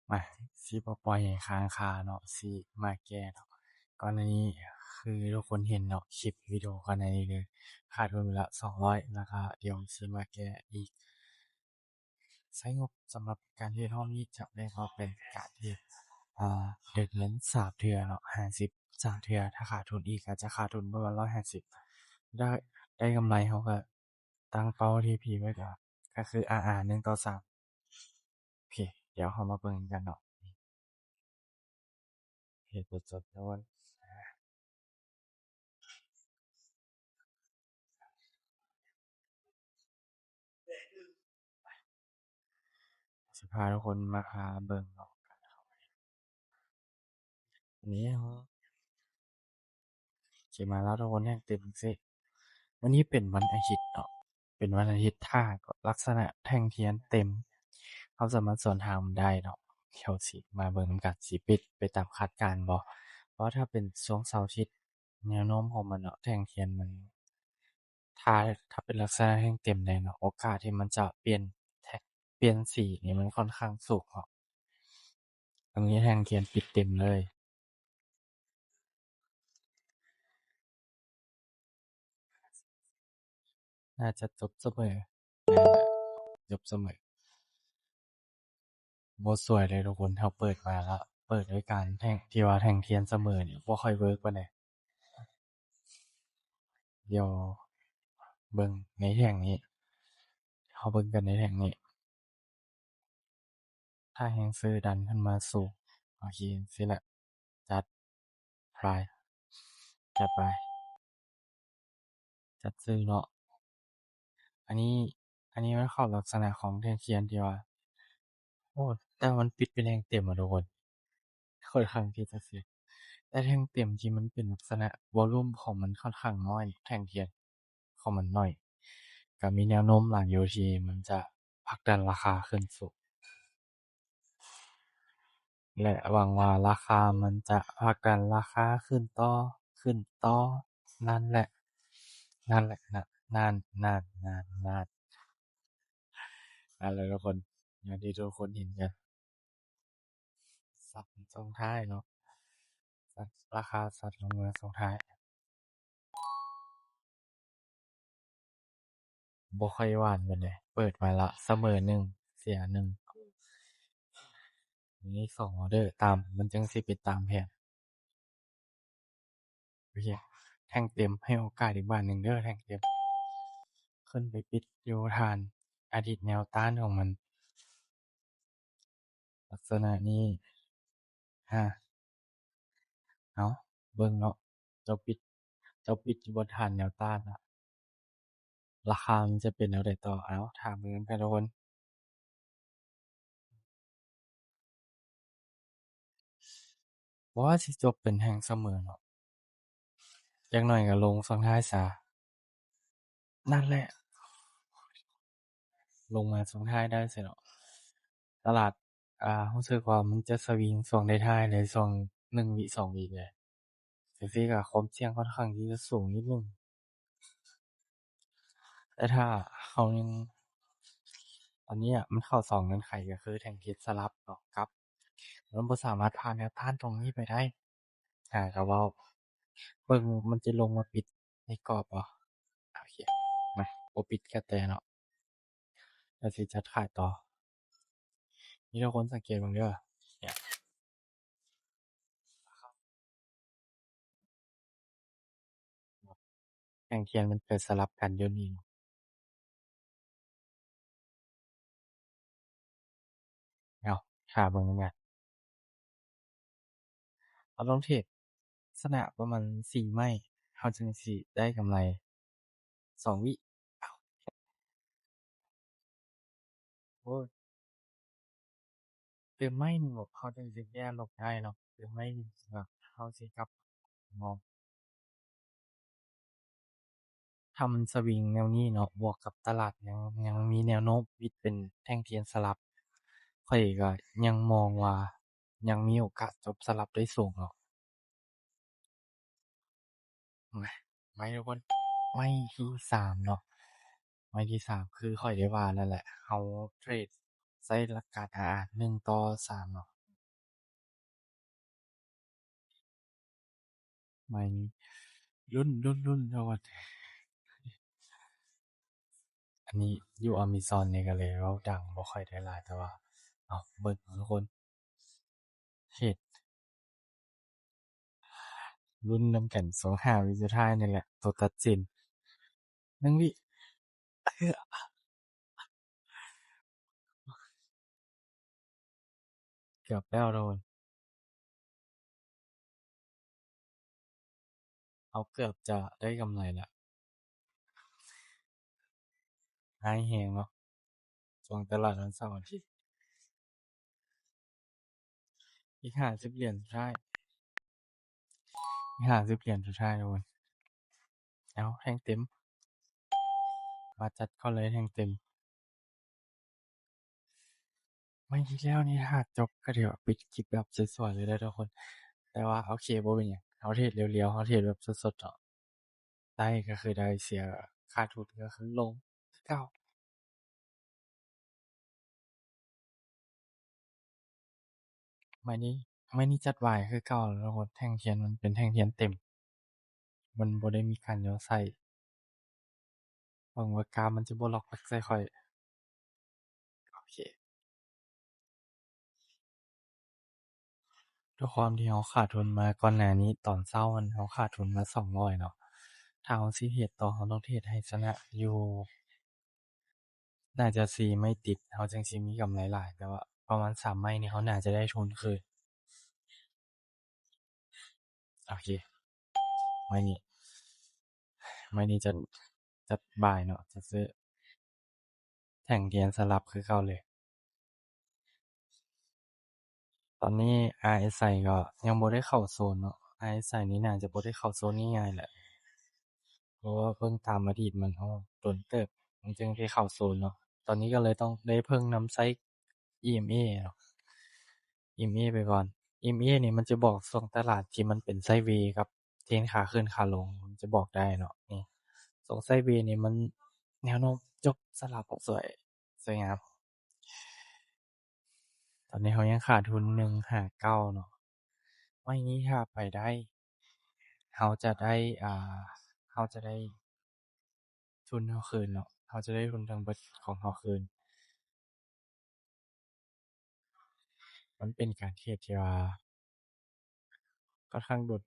ມາ ຊິບໍ່ປ່ອຍໃຫ້ຄ້າງຄາເນາະ ຊິມາແກ້ເນາະ. ກ່ອນໜ້ານີ້ຄືທຸກຄົນເຫັນເນາະ ຄລິບວິດີໂອກ່ອນໜ້ານີ້ເລີຍ ຂາດທຶນໄປລະສອງຮ້ອຍ ແລ້ວກະດຽວຊິມາແກ້ອີກ. ໃຊ້ງົບສຳລັບການເທຣດຮອບນີ້ຈະແບ່ງອອກເປັນການເທຣດ ອ່າ ເດີນເງິນສາມເທື່ອເນາະ ຫ້າສິບສາມເທື່ອ ຖ້າຂາດທຶນອີກກະຈະຂາດທຶນປະມານຮ້ອຍຫ້າສິບ ໄດ້ ໄດ້ກຳໄລເຮົາກະ ຕັ້ງເປົ້າທີ່ພີໄວ້ກະ ກະຄືອາອາ ໜຶ່ງຕໍ່ສາມ. ໂອເຄ ດຽວເຮົາມາເບິ່ງກັນເນາະ ເຮັດສົດໆ ທຸກຄົນ. ຊິພາທຸກຄົນມາຫາເບິ່ງເນາະ ອັນນີ້ເຮົາຊິມາເລົ່າທຸກຄົນແຮງເຕັມຊີ້. ມື້ນີ້ເປັນວັນອາທິດເນາະ ເປັນວັນອາທິດ ຖ້າລັກສະນະແທ່ງທຽນເຕັມ ເຮົາສາມາດສວນທາງມັນໄດ້ເນາະ. ດຽວຊິມາເບິ່ງນຳກັນ ຊິເປັນໄປຕາມຄາດການບໍ່ ເພາະວ່າຖ້າເປັນຊ່ວງເສົາອາທິດ ແນວໂນ້ມຂອງມັນເນາະ ແທ່ງທຽນມັນ ຖ້າ ຖ້າເປັນລັກສະນະແທ່ງເຕັມແດ່ເນາະ ໂອກາດທີ່ມັນຈະປ່ຽນ ແທ- ປ່ຽນສີນີ້ມັນຂ້ອນຂ້າງສູງເນາະ. ອັນນີ້ແທ່ງທຽນປິດເຕັມເລີຍ ໜ້າຈະຈົບສະເໝີ ແມ່ນແຫຼະ ຈົບສະເໝີ. ບໍ່ສວຍເລີຍທຸກຄົນ ເຮົາເປີດມາລະ ເປີດດ້ວຍການແທ່ງ ທີ່ວ່າແທ່ງທຽນສະເໝີນີ້ ບໍ່ຄ່ອຍເວີກປານໃດ. ດຽວເບິ່ງໃນແທ່ງນີ້ ເຮົາເບິ່ງກັນໃນແທ່ງນີ້ ຖ້າແຮງຊື້ດັນຂຶ້ນມາສູງ ໂອເຄ ຊີ້ແຫຼະ ຈັດໄປ ຈັດໄປ ຈັດຊື້ເນາະ. ອັນນີ້ ອັນນີ້ມັນເຂົ້າລັກສະນະຂອງແທ່ງທຽນທີ່ວ່າ ໂອ້ ແຕ່ວ່າມັນປິດເປັນແທ່ງເຕັມອະທຸກຄົນ ຂ້ອນຂ້າງທີ່ຈະເສຍ ແຕ່ແທ່ງເຕັມທີ່ມັນເປັນລັກສະນະວໍລຸ່ມຂອງມັນຂ້ອນຂ້າງນ້ອຍ ແທ່ງທຽນຂອງມັນໜ້ອຍ ກະມີແນວໂນ້ມຫຼາຍຢູ່ທີ່ມັນຈະຜັກດັນລາຄາຂຶ້ນສູງ ແລະ ຫວັງວ່າລາຄາມັນຈະຜັກດັນລາຄາຂຶ້ນຕໍ່ ຂຶ້ນຕໍ່ ນັ້ນແຫຼະ ນັ້ນແຫຼະ ນະ ນັ້ນ ນັ້ນ ນັ້ນ ນັ້ນ ນັ້ນແຫຼະທຸກຄົນ ຢ່າງທີ່ທຸກຄົນເຫັນກັນ. ສັດຊ່ວງທ້າຍເນາະ ສັດ ລາຄາສັດລົງມາຊ່ວງທ້າຍ ບໍ່ຄ່ອຍຫວານປານໃດ ເປີດມາລະສະເໝີໜຶ່ງ ເສຍໜຶ່ງ ມີສອງອໍເດີຕາມ ມັນຈຶ່ງຊິເປັນຕາມແຜນ. ໂອເຄ ແທ່ງເຕັມ ໃຫ້ໂອກາດອີກບາດໜຶ່ງເດີ ແທ່ງເຕັມ ຂຶ້ນໄປປິດຢູ່ຖານອະດິດແນວຕ້ານຂອງມັນ ລັກສະນະນີ້ ອາ ເອົາ ເບິ່ງເນາະ ເຈົ້າປິດ ເຈົ້າປິດຢູ່ບົນຖານແນວຕ້ານລະ ລາຄາມັນຈະເປັນແນວໃດຕໍ່? ເອົາ ຖ້າເບິ່ງນຳກັນທຸກຄົນ. ບໍ່ວ່າຊິຈົບເປັນແທ່ງສະເໝີເນາະ ຢ່າງໜ້ອຍກະລົງຊ່ວງທ້າຍຊະ ນັ້ນແຫຼະ ລົງມາຊ່ວງທ້າຍໄດ້ຊະເນາະ. ຕະຫຼາດ ອ່າ ຮູ້ສຶກວ່າມັນຈະສະວິງຊ່ວງທ້າຍໆເລີຍ ຊ່ວງໜຶ່ງວິສອງວິເລີຍ ຈັ່ງຊີ້ກະຄວາມສ່ຽງຂ້ອນຂ້າງທີ່ຈະສູງນິດໜຶ່ງ ແຕ່ຖ້າເຮົາຍັງ ອັນເນີ້ຍມັນເຂົ້າສອງເງື່ອນໄຂ ກະຄືແທ່ງທຽນສະຫຼັບເນາະ ກັບ ມັນບໍ່ສາມາດຜ່ານແນວຕ້ານຕົງນີ້ໄປໄດ້ ອາ ກະເວົ້າ ເບິ່ງມັນຈະລົງມາປິດໃນກອບບໍ່? ໂອເຄ ມາ ບໍ່ປິດກະແຕ່ເນາະ ແລ້ວຊິຈັດຂາຍຕໍ່. ນີ້ທຸກຄົນສັງເກດເບິ່ງເດີ ເນຍ ແທ່ງທຽນມັນເກີດສະຫຼັບກັນຢູ່ນີ້ ເອົາ ຖ້າເບິ່ງນຳກັນ ເຮົາຕ້ອງເທຣດຊະນະປະມານສີ່ໄມ້ ເຮົາຈຶ່ງຊິໄດ້ກຳໄລສອງວິ ເອົາ ໂອ້ຍ ຕື່ມໄມ້ໜຶ່ງ ເຮົາຈຶ່ງຊິແກ້ລົບໄດ້ເນາະ ຕື່ມໄມ້ໜຶ່ງ ເຮົາຊິກັບມາ ຖ້າມັນສະວິງແນວນີ້ເນາະ ບວກກັບຕະຫຼາດຍັງ ຍັງມີແນວໂນ້ມປິດເປັນແທ່ງທຽນສະຫຼັບ ຂ້ອຍກະຍັງມອງວ່າຍັງມີໂອກາດຈົບສະຫຼັບໄດ້ສູງເນາະ. ມາ ໄມ້ທຸກຄົນ ໄມ້ທີສາມເນາະ ໄມ້ທີສາມ ຄືຂ້ອຍໄດ້ວ່ານັ້ນແຫຼະ ເຮົາເທຣດໃຊ້ຫຼັກການ ອາ ໜຶ່ງຕໍ່ສາມເນາະ ໃໝ່ນີ້ ລຸ້ນ ລຸ້ນ ລຸ້ນ ທຸກຄົນ. ອັນນີ້ຢູ່ອາເມຊອນນີ້ກໍເລີຍເວົ້າດັງບໍ່ຄ່ອຍໄດ້ຫຼາຍ ແຕ່ວ່າ ເອົາ ເບິ່ງເອົາທຸກຄົນ ເຮັດ ລຸ້ນນຳກັນ ສອງຫ້າວິສຸດທ້າຍນີ້ແຫຼະ ໂຕຕັດສິນ ໜຶ່ງວິ ເກືອບແລ້ວໂດນ ເຮົາເກືອບຈະໄດ້ກຳໄລລະ ຮ້າຍແຮງເນາະ ຊ່ວງຕະຫຼາດວັນເສົາວັນອາທິດ ອີກຫ້າສິບຫຼຽນສຸດທ້າຍ ຫ້າສິບຫຼຽນສຸດທ້າຍທຸກຄົນ ເອົາ ແທ່ງເຕັມ ມາຈັດກ່ອນເລີຍແທ່ງເຕັມ. ໄມ້ທີ່ແລ້ວນີ້ຖ້າຈົບກໍຖືວ່າປິດຄລິບແບບສວຍໆເລີຍເດີທຸກຄົນ ແຕ່ວ່າໂອເຄ ບໍ່ເປັນຫຍັງ ເຮົາເທຣດລຽວໆ ເຮົາເທຣດແບບສົດໆເນາະ ໄດ້ກໍຄືໄດ້ ເສຍ ຂາດທຶນກໍຄືລົງຄືເກົ່າ. ໄມ້ນີ້ ໄມ້ນີ້ຈັດວາຍຄືເກົ່າແລ້ວທຸກຄົນ ແທ່ງທຽນມັນເປັນແທ່ງທຽນເຕັມ ມັນບໍ່ໄດ້ມີການຫຍໍ້ໃສ່ ຫວັງວ່າກາບມັນຈະບໍ່ລັອກແບັກໃສ່ຂ້ອຍ ໂອເຄ ດ້ວຍຄວາມທີ່ເຮົາຂາດທຶນມາກ່ອນໜ້ານີ້ ຕອນເຊົ້າມັນ ເຮົາຂາດທຶນມາສອງຮ້ອຍເນາະ ຖ້າເຮົາຊິເທຣດຕໍ່ ເຮົາຕ້ອງເທຣດໃຫ້ຊະນະຢູ່ ໜ້າຈະສີ່ໄມ້ຕິດ ເຮົາຈຶ່ງຊິມີກຳໄລຫຼາຍ ແຕ່ວ່າປະມານສາມໄມ້ນີ້ ເຮົາໜ້າຈະໄດ້ທຶນຄືນ. ໂອເຄ ໄມ້ນີ້ ໄມ້ນີ້ຈະ ຈະບາຍເນາະ ຈະຊື້ ແທ່ງທຽນສະຫຼັບຄືເກົ່າເລີຍ. ຕອນນີ້ ອາເອສໄອ ກໍຍັງບໍ່ໄດ້ເຂົ້າໂຊນເນາະ ອາເອສໄອ ນີ້ໜ້າຈະບໍ່ໄດ້ເຂົ້າໂຊນງ່າຍໆແຫຼະ ເພາະວ່າເບິ່ງຕາມອະດີດມັນ ໂອ້ ດົນເຕີບ ມັນຈຶ່ງໄດ້ເຂົ້າໂຊນເນາະ ຕອນນີ້ກໍເລີຍຕ້ອງໄດ້ເພິ່ງນຳໃຊ້ ອີເອັມເອ ເນາະ ອີເອັມເອ ໄປກ່ອນ ອີເອັມເອ ນີ້ມັນຈະບອກຊ່ວງຕະຫຼາດທີ່ມັນເປັນໄຊເວກັບເທຣນຂາຂຶ້ນຂາລົງ ມັນຈະບອກໄດ້ເນາະ ນີ້ ຊ່ວງໄຊເວນີ້ມັນແນວໂນ້ມຈົບສະຫຼັບສວຍ ສວຍງາມ. ຕອນນີ້ເຮົາຍັງຂາດທຶນໜຶ່ງຫ້າເກົ້າເນາະ ໄມ້ນີ້ຖ້າໄປໄດ້ ເຮົາຈະໄດ້ ອ່າ ເຮົາຈະໄດ້ທຶນເຮົາຄືນເນາະ ເຮົາຈະໄດ້ທຶນທັງເບິດຂອງເຮົາຄືນ. ມັນເປັນການເທຣດທີ່ວ່າຂ້ອນຂ້າງດົນ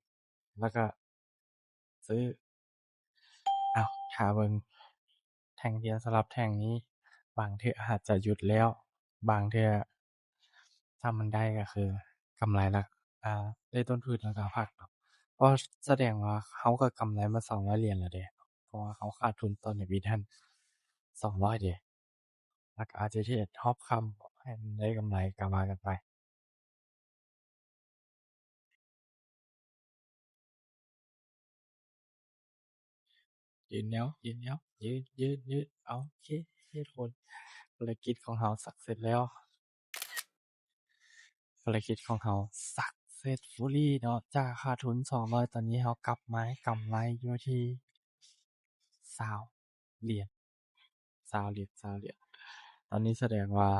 ແລ້ວກະຊື້ ອ້າວ ຖ້າເບິ່ງແທ່ງທຽນສະຫຼັບແທ່ງນີ້ ບາງເທື່ອອາດຈະຢຸດແລ້ວ ບາງເທື່ອຖ້າມັນໄດ້ກໍຄືກຳໄລລະ ອ່າ ໄດ້ຕົ້ນທຶນແລ້ວກໍພັກເນາະ ເພາະສະແດງວ່າເຮົາກໍກຳໄລມາສອງຮ້ອຍຫຼຽນແລ້ວເດ້ ເພາະວ່າເຮົາຂາດທຶນຕອນເອວິດຫັ້ນສອງຮ້ອຍເດ້. ແລ້ວກໍອາດຈະເທຣດຮອບຄ່ຳໃຫ້ມັນໄດ້ກຳໄລກໍວ່າກັນໄປ. ຢືນແນວ ຢືນແນວ ຢືນ ຢືນ ຢືນ ໂອເຄ ທຸກຄົນ ພາລະກິດຂອງເຮົາສັກເສັດແລ້ວ ພາລະກິດຂອງເຮົາສັກເສັດຟູລີເນາະ ຈາກຂາດທຶນສອງຮ້ອຍ ຕອນນີ້ເຮົາກັບມາກຳໄລຢູ່ທີ່ຊາວຫຼຽນ ຊາວຫຼຽນ ຊາວຫຼຽນ ຕອນນີ້ສະແດງວ່າ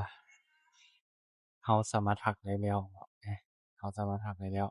ເຮົາສາມາດພັກໄດ້ແລ້ວເນາະ ເຮົາສາມາດພັກໄດ້ແລ້ວ